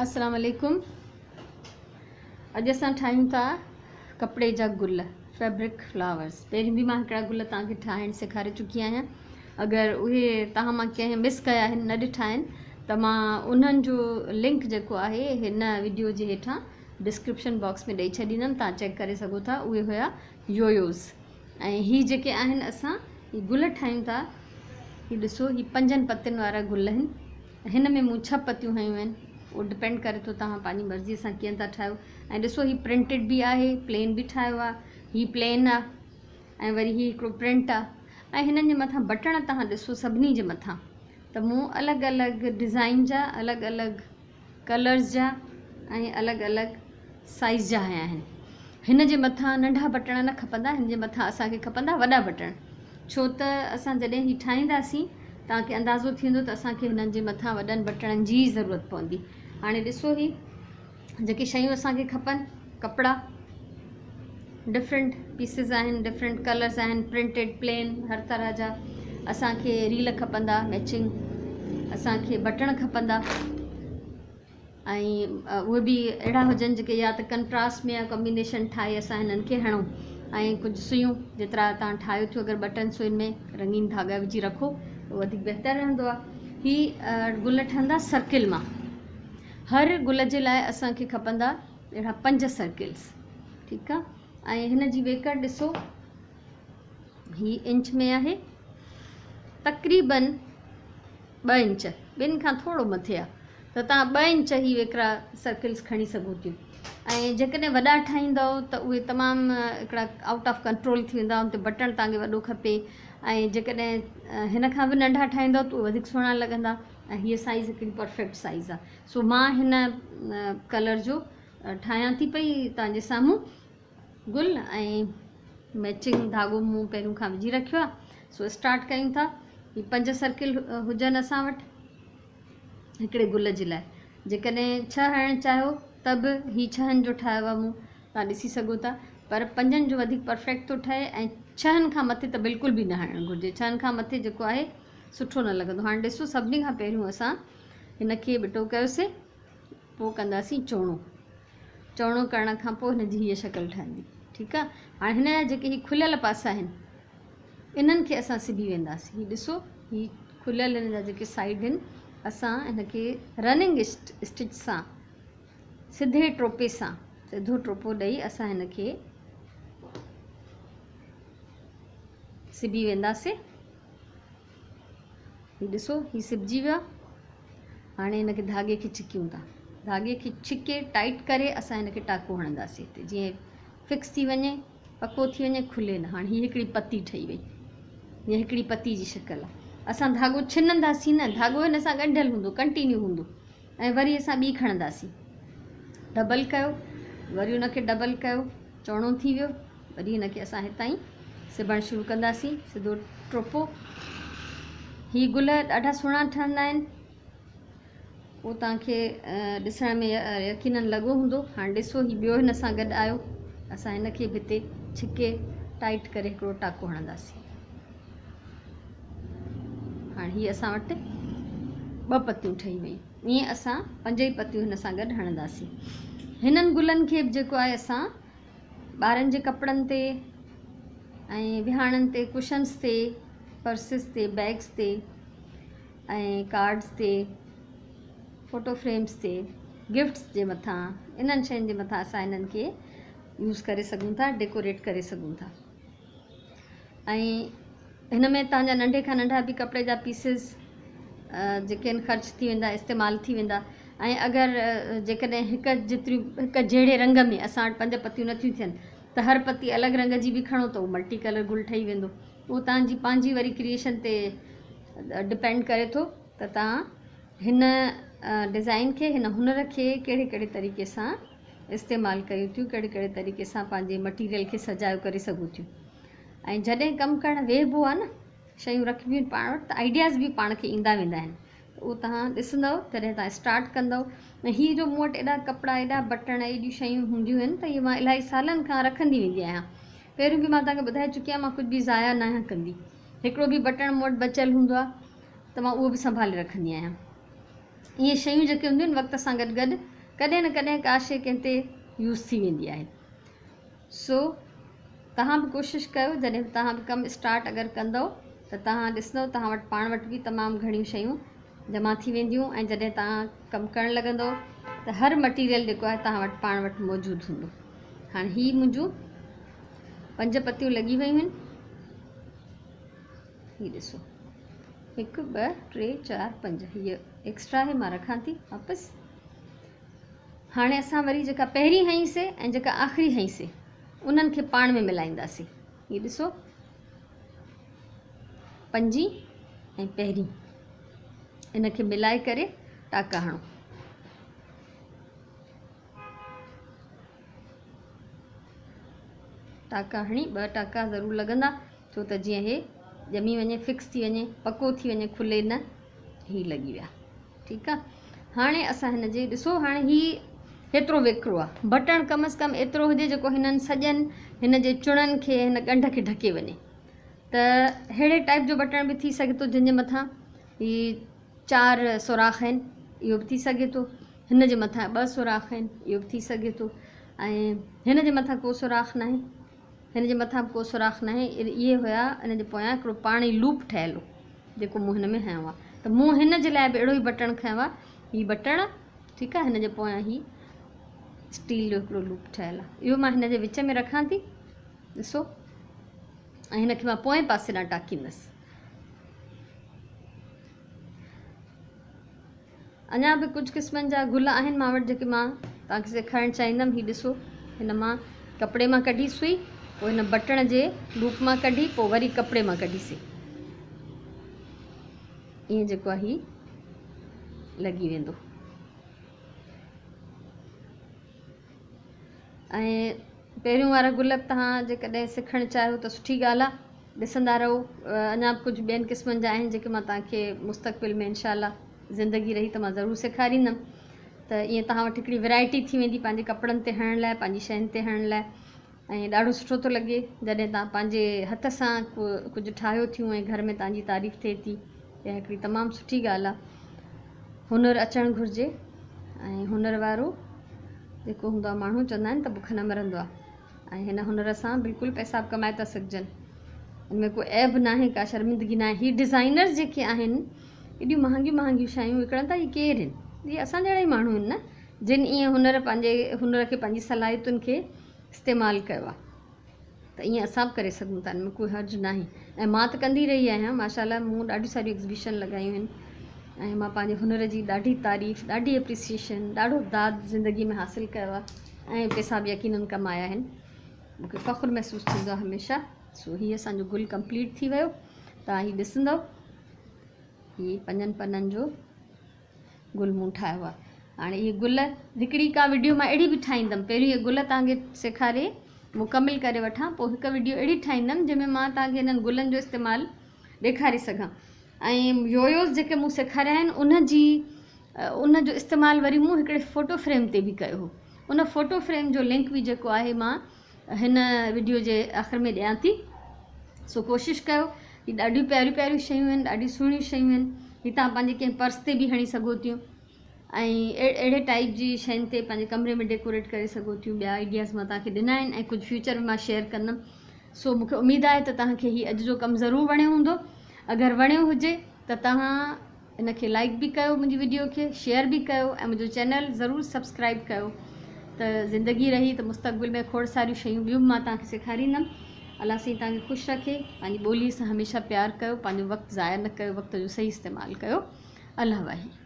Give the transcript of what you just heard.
السلام عليڪم اڄ اسان ٺاهيون ٿا ڪپڙي جا گل فيبرڪ فلاورس پهرين به مان هڪڙا گل توهان کي ٺاهڻ سيکاري چڪي آهيان اگر اهي توهان مان ڪنهن مس ڪيا آهن نه ڏٺا آهن ته مان انهن جو لنڪ جيڪو آهي هن ويڊيو جي هيٺان ڊسڪرپشن باڪس ۾ ڏئي ڇڏيندم توهان چيڪ ڪري سگهو ٿا اهي هيا يويوز ۽ هي جيڪي آهن اسان هي گل ٺاهيون ٿا هي ڏسو هي پنجن پتين وارا گل آهن هن ۾ مون ڇهه پتيون هنيون آهن اهو ڊپينڊ ڪري ٿو توهان پنهنجي مرضي سان ڪيئن ٿا ٺاهيو ۽ ڏسو هي پرنٽيڊ به آهي پلين به ٺاهيو آهي هي پلين آهي ۽ وري هي هڪڙو پرنٽ آهي ۽ هنن جي مٿان بٽڻ توهان ڏسو سڀني جي مٿان ته مون الڳ الڳ ڊزائن جا الڳ الڳ ڪلرز جا ۽ الڳ الڳ سائيز جا هنيا آهن. هن جي مٿان ننڍا بٽڻ نه کپندا هن جي مٿان اسان کي کپندا وڏا بٽڻ ڇو ته اسان جڏهن هي ٺاهينداسين توهان کي اندازو ٿيندو ته اسان کي هنن جي مٿان وڏن بٽڻن جي ئي ضرورت پوندي. هاڻي ڏسو هي جيڪي شيون اسان کي کپن ڪپڙا ڊفرنٽ پيسز آهن ڊفرنٽ ڪلرز آهن پرنٽيڊ پلين هر طرح جا اسانکي ريل کپندا ميچنگ اسانکي بٽڻ کپندا ۽ اهي به اهڙا هجن جيڪي يا ته ڪنٽراسٽ ۾ يا ڪمبينيشن ٺاهي اسان هنن کي هڻون ۽ ڪجهه سيون جيترا تان ٺاهيو ٿيو اگر بٽن سوئن ۾ رنگين ڌاڳا وجهي رکو ته وڌيڪ بهتر رهندو آهي هي گل ٺهندا سرڪل مان هر گل جي لاء اسانکي کپندا اهڙا پنج سرڪلز ٺيڪ آ ۽ هن جي ويڪر ڏسو هي انچ ۾ آهي تقريبن ٻه انچ ٻن کان ٿورو مٿي آ ته تان ٻه انچ هي ويڪرا سرڪلز کڻي سگهو ٿيون ۽ جيڪڏهن وڏا ٺاهيندؤ ته اهي تمام هڪڙا آئوٽ آف ڪنٽرول ٿي ويندا ان تي بٽڻ تان کي وڏو کپي ۽ جيڪڏهن هن کان به ننڍا ٺاهيندؤ ته اهي وڌيڪ سهڻا لڳندا ۽ هيء سائز هڪڙي پرفيڪٽ سائز آ سو مان هن ڪلر جو ٺاهيان ٿي پئي توهان جي سامهون گل ۽ ميچنگ ڌاڳو مون پهريون کان وجهي رکيو آهي سو اسٽارٽ ڪيون ٿا هي پنج سرڪل هجن اسان وٽ هڪڙي گل جي لاء جيڪڏهن ڇهه هڻڻ چاهيو ته به هي ڇهن جو ٺاهيو آهي مون توهان ڏسي سگهو ٿا پر پنجن جو وڌيڪ پرفيڪٽ ٿو ٺهي ۽ ڇهن کان مٿي ته بلڪل به نه هڻڻ گهرجي ڇهن کان مٿي جيڪو آهي سٺو نه لڳندو هاڻي ڏسو سڀني کان پهريون اسان هن کي ٻٽو ڪيوسين پوء ڪنداسين چوڻو چوڻو ڪرڻ کان پوء هن جي هيء شڪل ٺهندي ٺيڪ آ هاڻي هن جا جيڪي هي کليل پاسا آهن انهن کي اسان سبي وينداسين هي ڏسو هي کليل هن جا جيڪي سائيڊ آهن اسان هن کي رننگ اسٽچ سان سڌي ٽوپي سان سڌو ٽوپو ڏئي اسان هن کي سبي وينداسين هي ڏسو هي سبجي ويو آهي هاڻي هن کي ڌاڳي کي ڇڪيون ٿا ڌاڳي کي ڇڪي ٽائيٽ ڪري اسان هن کي ٽاڪو هڻنداسين هتي جيئن فڪس ٿي وڃي پڪو ٿي وڃي کلي نه هاڻي هي هڪڙي پتي ٺهي وئي جيئن هڪڙي پتي جي شڪل آهي اسان ڌاڳو ڇننداسين نه ڌاڳو هن سان ڳنڍيل هوندو ڪنٽينيو هوندو ۽ وري اسان ٻي کڻنداسين ڊبل ڪيو وري ان کي ڊبل ڪيو چوڻو ٿي ويو وري هن کي اسان هتان ئي سبڻ شروع ڪنداسين سڌو ٽوپو هي گل ڏاڍا سهڻا ٺهندا آهن اهو توهان کي ڏسڻ ۾ يقينن لڳو هوندو هاڻي ڏسو هي ٻيو هن سان گڏ آيو اسان هن کي به هتي ڇڪي ٽائيٽ ڪري هڪڙو ٽاڪو هڻنداسين هاڻي هي اسان وٽ ٻه پتيون ٺهي ويون ائين اسان پنج ئي پتيون هن سان گڏ هڻنداسين هنن گلن کي به جيڪو آهي اسان ٻارن جي ڪپڙن تي ۽ وهاڻن تي ڪشنس تي پرسز تي بيگس تي ۽ ڪارڊس تي فوٽو فريمس تي گفٽس جي مٿان انهن شين جي مٿان اسان انهن کي يوز ڪري سگهون ٿا ڊيڪوريٽ ڪري سگهون ٿا ۽ هن ۾ توهان جا ننڍي کان ننڍا به ڪپڙي جا پيسز جيڪي آهن خرچ ٿي ويندا استعمال ٿي ويندا ۽ اگر جيڪڏهن هڪ جيتريون هڪ جهڙي رنگ ۾ اسان وٽ پنج پتيون نٿيون ٿين ته هر پتي الڳ رنگ جي به کڻو ته اهو ملٽي ڪلر گل ٺهي ويندو اهو توهان جي پنهنجي وري ڪريئيشن تي ڊپينڊ ڪري ٿو ته توهان هن ڊزائن کي هن هنر کي ڪهڙي ڪهڙي طريقي سان استعمال ڪيون ٿيون ڪهڙي ڪهڙي طريقي سان پنهنجي مٽيريل کي سجايو ڪري سگهون ٿيون ۽ جڏهن ڪم ڪرڻ ويهبو آهي نه شيون رکبيون آهن پاڻ وٽ ته آئيڊياز به پاڻ کي ايندا ويندا آهن ته اهو توهان ڏسندؤ جڏهن توهان اسٽارٽ ڪندؤ ۽ هي جو مون وٽ ايڏا ڪپڙا ايڏا بٽڻ ايڏيون شيون هونديون آهن ته اهي مان الاهي سالن کان رکندي ويندي آهيان پهريون به مان توهان کي ٻڌائي چڪي آهيان مان ڪجهه به ضايع نه آهيان ڪندي هڪڙو به بٽڻ مون وٽ بچيل هوندو آهي ته مان اهو به سنڀالي رکندي آهيان. اهي شيون جيڪي هونديون آهن وقت سان گڏ گڏ ڪڏهن نه ڪڏهن ڪا شيء ڪنهن تي يوز ٿي ويندي آهي. سو توهان به ڪوشش ڪيو جڏهن به توهان به ڪم اسٽارٽ اگر ڪندؤ ته توهان ڏسندؤ توهان وٽ پاڻ وٽ به تمام گهڻيون شيون جمع ٿي وينديون ۽ جڏهن توهان ڪم ڪرڻ لڳندؤ ته هر مٽيريل جيڪو آهي توهان وٽ پاڻ وٽ موجود هوندو. هاڻي هي منهنجون پنج پتيون لڳي ويون آهن. هي ڏسو هڪ ٻه ٽي چار پنج هيء ايڪسٽرا آهي مان رکان ٿي واپس. هاڻي اسان وري جيڪا پهرين هنئي سي ۽ جيڪا آخري هنئي سي انهن کي پاڻ ۾ ملائينداسين. هي ڏسو پنجين ۽ پهرين ان کي ملائي ڪري ٽاڪا هڻو. ٽاڪا هڻي ٻه ٽاڪا ضرور لڳندا ڇو ته جيئن هي ڄمي وڃي فڪس ٿي وڃي پڪو ٿي وڃي کلي نه. هي لڳي ويا ٺيڪ آ. هاڻي اسان هن جي ڏسو هاڻي هي هيترو ويڪرو آ بٽڻ ڪم از ڪم ايترو هجي جيڪو هنن سڄن هن جي چڻن کي هن ڳنڍ کي ڍڪي وڃي ته ههڙي ٽائپ جو بٽڻ به ٿي سگهي ٿو جنهن جي مٿان هي چار سوراخ آهن اهو به ٿي سگهي ٿو. هن جي مٿان ٻه سوراخ آهن اهو به ٿي سگهي ٿو ۽ هن جي مٿان ڪو سوراخ ناهي هن جي مٿان به ڪو سوراخ ناهي. اهي هيا ان جي پويان هڪڙو پاڻ ئي لوپ ٺهيل هو جيڪو مون هن ۾ هنيو آهي ته مون هن جي لاء به اهڙو ئي بٽڻ کنيو آهي. هي بٽڻ ٺيڪ آهي هن جي پويان هي اسٽيل جو هڪڙو لوپ ٺهيل آهي اهو مان هن جي وچ ۾ رکان ٿي ڏسو ۽ هن کي مان پوئين پاسي ڏانهن ٽاڪيندس. اڃا به ڪجهه قسمن جا گل آهن مان وٽ جيڪي مان توهان کي سيکارڻ چاهيندم. هي ڏسو هن مان ڪپڙي مان ڪڍي سئي پوء هن بٽڻ جي لوپ مان ڪڍي پوء وري ڪپڙي مان ڪڍي سي ائين جيڪو آهي هي لڳي ويندو. ۽ پهريون وارا گل به توهان جيڪڏهن سکڻ چاهيو ته سٺي ڳالهه آهي ڏسندا رهو. اڃا به ڪجهه ٻين قسمن جا آهن جيڪي مان توهان کي مستقبل ۾ انشاء الله زندگي رهي ته مان ضرور سيکاريندم ته ائين توهان وٽ هڪڙي ورائٽي ٿي ويندي پنهنجي ڪپڙن تي هڻڻ لاء پنهنجي شين تي هڻڻ لاء ۽ ڏاڍو سٺو ٿو لڳي جڏهن توهان پنهنجي هٿ سان ڪجهه ٺاهيو ٿيون ۽ گهر ۾ توهان جي تعريف ٿئي ٿي اها هڪڙي تمام سٺي ڳالهه آهي. هنر اچڻ گهرجي ۽ هنر وارو جيڪو هوندو آهي ماڻهو چوندا آهن ته بک نه مرندو آهي ۽ هن هنر سان بلڪل پئسا به ڪمائي ٿا سگهجن ان ۾ ڪو عيب ناهي ڪا شرمندگي ناهي. هي ڊزائنرز جيڪي آهن ايڏيون مهانگيون مهانگيون شيون وڪڻن ٿا اهي ڪير آهن؟ اهي اسان جهڙا ئي ماڻهو آهن نه جن ائين هنر پنهنجي هنر کي پنهنجي صلاحيتن کي استعمال ڪيو آهي ته ائين اسان به ڪري سگهون ٿا ان ۾ ڪوئي حرج ناهي ۽ مان ته ڪندي رهي آهيان ماشاء الله مون ڏاڍيون ساريون ايگزيبيشن لڳايون آهن ۽ مان پنهنجي هنر جي ڏاڍي تعريف ڏاڍي اپريسيئيشن ڏاڍو داد زندگي ۾ حاصل ڪيو آهي ۽ پئسا به يقينن ڪمايا آهن مون کي فخر محسوس ٿيندو آهي هميشه. سو هي اسان جو گل ڪمپليٽ ٿي ويو توهان هي ڏسندو هي پنجن پنن جو گل مون ٺاهيو آهي. هاڻي اهي گل هڪڙي ڪا وڊيو مان اهڙي به ٺاهيندم پهريون اهي گل توهان کي سيکاري مڪمل ڪري وٺان پوء هڪ وڊيو اهڙي ٺاهيندم جنهن ۾ مان توهان کي انهن گلن جو استعمال ڏيکاري سگهان ۽ يويوز جيڪي مون سيکاريا آهن ان جي ان جو استعمال وري مون هڪڙي فوٽو فريم تي به ڪيو هو ان فوٽو فريم جو لنڪ به جيڪو آهي مان هن وڊيو جي آخر ۾ ڏيان ٿي. سو ڪوشش ڪيو. هي ڏاڍيون پياريون پياريون شيون آهن ڏاڍيون سهڻيون شيون آهن. هي توهان پنهنجي ڪنهن پرس تي به هڻي سگهو ٿيون ۽ اهڙي ٽائيپ جي شين تي پنهنجي ڪمري ۾ ڊيڪوريٽ ڪري سگهو ٿيون. ٻيا آئيڊياز مان توهان کي ڏنا آهن ۽ ڪجهه فيوچر ۾ مان شيئر ڪندم. سو مون کي اميد آهي ته توهان کي هي اڄ جو ڪم ضرور وڻيو هوندو. اگر وڻيو هجي ته توهان ان کي لائيڪ به ڪيو منهنجي وڊيو کي شيئر به ڪيو ۽ منهنجو چينل ضرور سبسڪرائيب ڪيو ته زندگي رهي ته مستقبل ۾ کوڙ ساريون شيون ٻيون به مان توهان کي سيکاريندم. الله سائين توهان کي خوش رکي. پنهنجي ٻولي سان هميشه پيار ڪيو پنهنجو وقت ضايع نه ڪيو وقت جو صحيح استعمال ڪيو. الله واهي.